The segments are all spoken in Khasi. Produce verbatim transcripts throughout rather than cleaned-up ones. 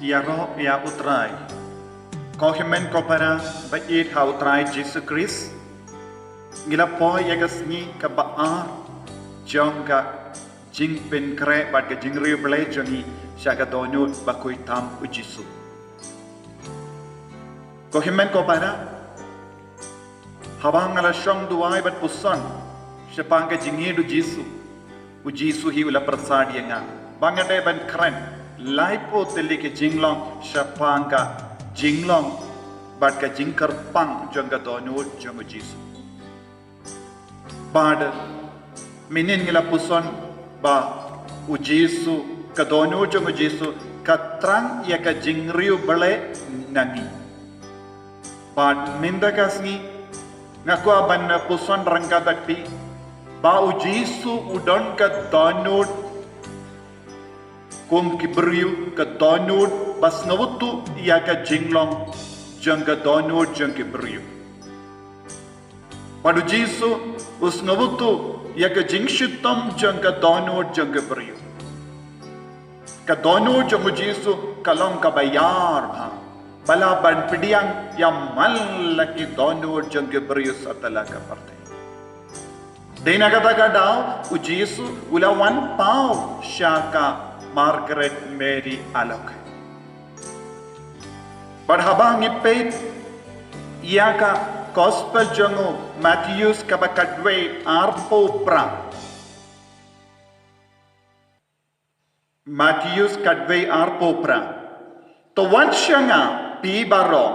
Ïaroh ïa U Trai. Ko hynmen ko para ba ïeit ha U Trai Jisu Khrist, ngi la poi ïa ka sngi kaba ar jong ka jingpynkhreh bad ka jingriewblei jong ngi sha ka dohnud bakhuid tam U Jisu. Ko hynmen ko para, haba nga la shong duwai bad puson shaphang ka jingïeit U Jisu, U Jisu hi u la pyrsad ïa nga ba nga dei ban kren laiphew tylli ki jinglong shaphang ka jinglong bad ka jingkyrpang jong ka dohnud jong U Jisu. Bad mynhynnin ngi la puson ba U Jisu, ka dohnud jong U Jisu ka thrang ïa ka jingriewblei na ngi. Bad mynta ka sngi nga kwah ban puson ryngkat bad phi ba U Jisu u don ka dohnud kum ki briew, ka dohnud ba sngewthuh ïa ka jinglong jong ka dohnud jong ki briew. Bad U Jisu u sngewthuh ïa ka jingshitom jong ka dohnud jong ki briew. Ka dohnud jong U Jisu ka long kaba ïar bha, ba lah ban pdiang ïa man la ki dohnud jong ki briew sha tala ka pyrthei. Dei na kata ka daw U Jisu u la wan paw sha ka Margaret Mary Alaukay. Bad haba ngi peit ïa ka Gospel jong u Mathaios kaba khatwei arphew phra. Mathaios khatwei arphew phra. To wan sha nga phi baroh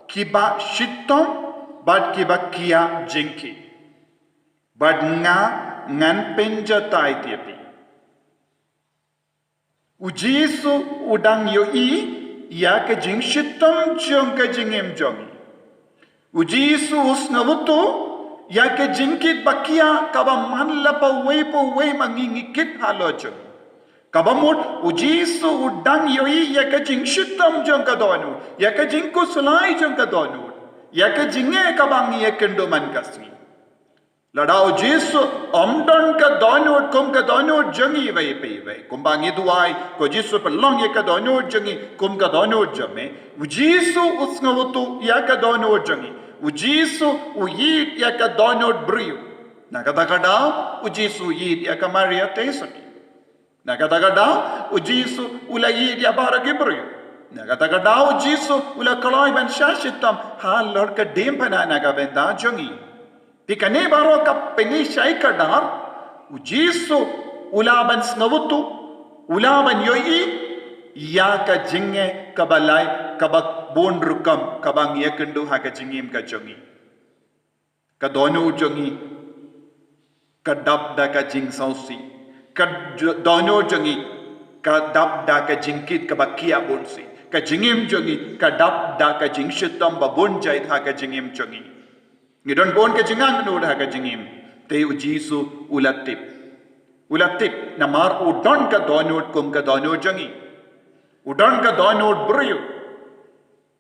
kiba shitom bad kiba kiah jingkit, bad nga ngan pynjatai ïa phi. U Jisu u dang ïohi ïa ka jingshitom jong ka jingim jong ngi. U Jisu u sngewthuh ïa ka jingkit ba kiah kaba man la pawei pawei ma ngi ngi kit halor jong. Kaba mut U Jisu u dang ïohi ïa ka jingshitom jong ka dohnud, ïa ka jingkhuslai jong ka dohnud, ïa ka jingeh kaba ngi ïakynduh man ka sngi. Lada U Jisu um don ka dohnud kum ka dohnud jong ngi iwei pa iwei, kumba ngi duwai, ko Jisu pynlong ïa ka dohnud jong ngi kum ka dohnud jong me. U Jisu u sngewthuh ïa ka dohnud jong ngi. U Jisu u ïeit ïa ka dohnud briew. Na kata ka daw U Jisu u ïeit ïa ka Maria Theisotti. Na kata ka daw U Jisu u la ïeit ïa baroh ki briew. Na kata ka daw U Jisu u la kloi ban shah shitom halor ka diengphna na ka bynta jong ngi. Te kane baroh ka pynshai kdar, U Jisu u lah ban sngewthuh, u lah ban ïohi ïa ka jingeh kaba lai, kaba bun rukom kaba ngi ïakynduh ha ka jingim ka jong ngi. Ka dohnud jong ngi ka dap da ka jingsngewsih. Ka j-, dohnud jong ngi ka dap da ka jingkit kaba kiah bunsien. Ka jingim jong ngi ka dap da ka jingshitom ba bun jait ha ka jingim jong ngi. Ngi don bun ka jingangnud ha ka jingim. Te U Jisu u la tip. U la tip namar u don ka dohnud kum ka dohnud jong ngi. U don ka dohnud briew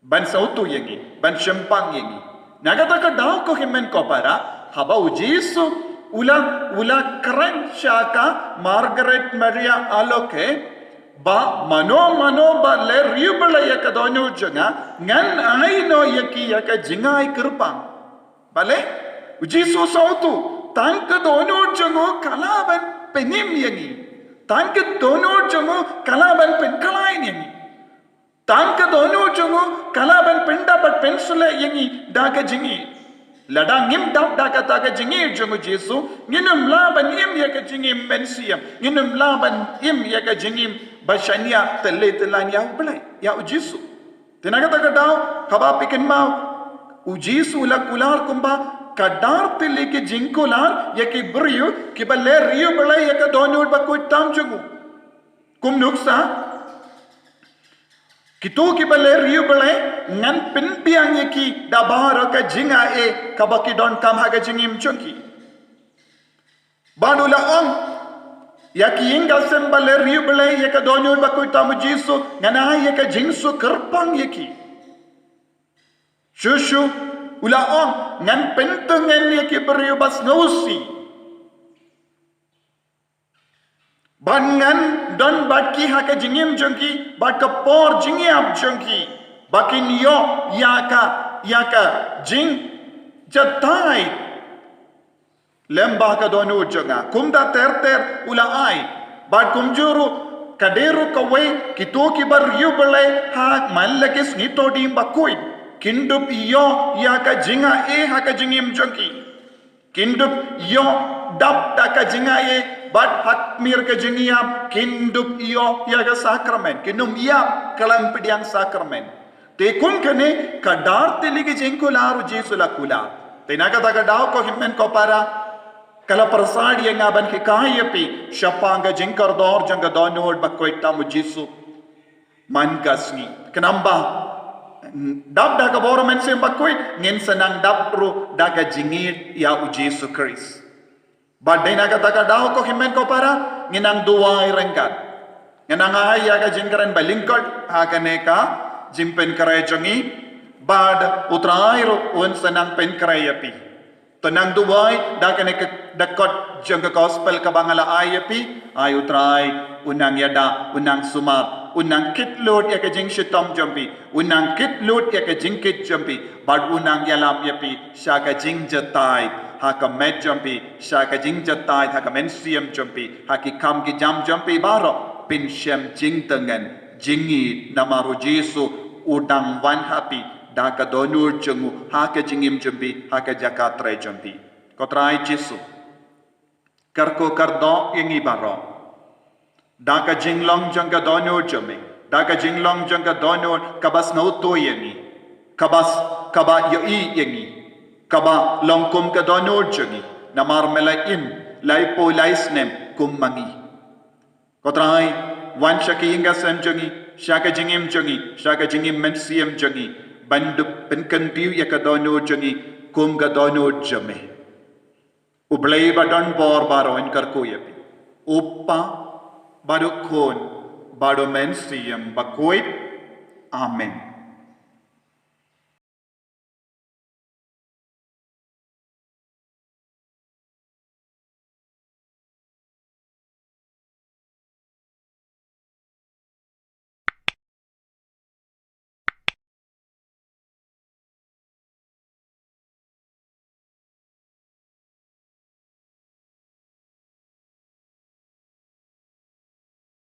ban sngewthuh ïa ngi, ban shemphang ïa ngi. Na kata ka daw ko hynmen ko para, haba U Jisu u la, u la kren sha ka Margaret Maria Alaukay, ba mano mano ba leh riewblei ïa ka dohnud jong nga, ngan ai noh ïa ki ïa ka jingai kyrpang. Balei? U Jisu u sngewthuh, tang ka dohnud jong u ka lah ban pynim ïa ngi. Tang ka dohnud jong u ka lah ban pynkhlaiñ ïa ngi. Tang ka dohnud jong u ka lah ban pyndap bad pynshlur ïa ngi da ka jingïeit. Lada ngim dap da kata ka jingïeit jong U Jisu, ngin ym lah ban im ïa ka jingim mynsiem, ngin ym lah ban im ïa ka jingim ba shaniah tylli tyllan ïa U Blei, ïa U Jisu. Te na kata ka daw, haba phi kynmaw, U Jisu u la kular kumba khadar tylli ki jingkular ïa ki briew kiba leh riewblei ïa ka dohnud bakhuid tam jong u. Kum nuksa, kito kiba leh riewblei ngan pynbiang ïa ki da baroh ka jingai kaba ki donkam ha ka jingim jong ki. Bad u la ong ïa ki ïing ki sem ba leh riewblei ïa ka dohnud bakhuid tam U Jisu, ngan ai ïa ka jingsuk kyrpang ïa ki. Shuh shuh u la ong, ngan pyntngen ïa ki briew ba sngewsih. Ban ngan don bad ki ha ka jingim jong ki, bad ka por jingïap jong ki, ba kin ïoh ïa ka, ïa ka jingjatai lem bad ka dohnud jong nga. Kumta ter ter u la ai. Bad kumjuh ruh, ka dei ruh kawei, kito kiba riewblei ha man la ki sngi Thohdieng Bakhuid, kin dup ïoh ïa ka jingaiei ha ka jingim jong ki. Kin dup ïoh dap da ka jingaiei, bad ha khmih ka jingïap, kin dup ïoh ïa ka sakramen. Kin ym ïap khlem pdiang sakramen. Te kum kane, ka dar tylli ki jingkular u Jisu la kular. Te na kata ka daw ko hynmen ko para, ka la pyrshah ïa nga ban hikai ïa phi shaphang ka jingkordor jong ka dohnud bakhuid tam u Jisu man ka sngi. Khnang ba dap da ka bor Mynsiem Bakhuid, ngin sa nang dap ruh da ka jingïeit ïa u Jisu Khrist. Bad dei na kata ka daw ko hynmen ko para, ngin nang duwai ryngkat. Ngin nang ai ïa ka jingkren ba lyngkot ha kane ka jingpynkhreh jong ngi, bad u Trai ruh un sa nang pynkhreh ïa phi. To nang duwai da kane ka dkhot jong ka gospel kaba nga la ai ïa phi. Ai u Trai un nang ïada, un nang sumar, un nang kit lut ïa ka jingshitom jong phi, un nang kit lut ïa ka jingkit jong phi, bad un nang ïalam ïa phi sha ka jingjatai ha ka met jong phi, sha ka jingjatai ha ka mynsiem jong phi, ha ki kam ki jam jong phi baroh, pynshem jingtngen, jingïeit, namar u Jisu u dang wan ha phi da ka dohnud jong u ha ka jingim jong phi, ha ka jaka trei jong phi. Ko Trai Jisu, kyrkhu kyrdoh ïa ngi baroh da ka jinglong jong ka dohnud jong me, da ka jinglong jong ka dohnud kaba sngewthuh ïa ngi, kaba s-, kaba ïohi ïa ngi, kaba long kum ka dohnud jong ngi, namar me la im laiphew lai snem kum ma ngi. Ko Trai, wan sha ka ïing ka sem jong ngi, sha ka jingim jong ngi, sha ka jingim mynsiem jong ngi, ban dup pynkyntiew ïa ka dohnud jong ngi kum ka dohnud jong me. U Blei ba don bor baroh un kyrkhu ïa phi. U Kpa, bad u Khun, bad u Mynsiem Bakhuid. Amen.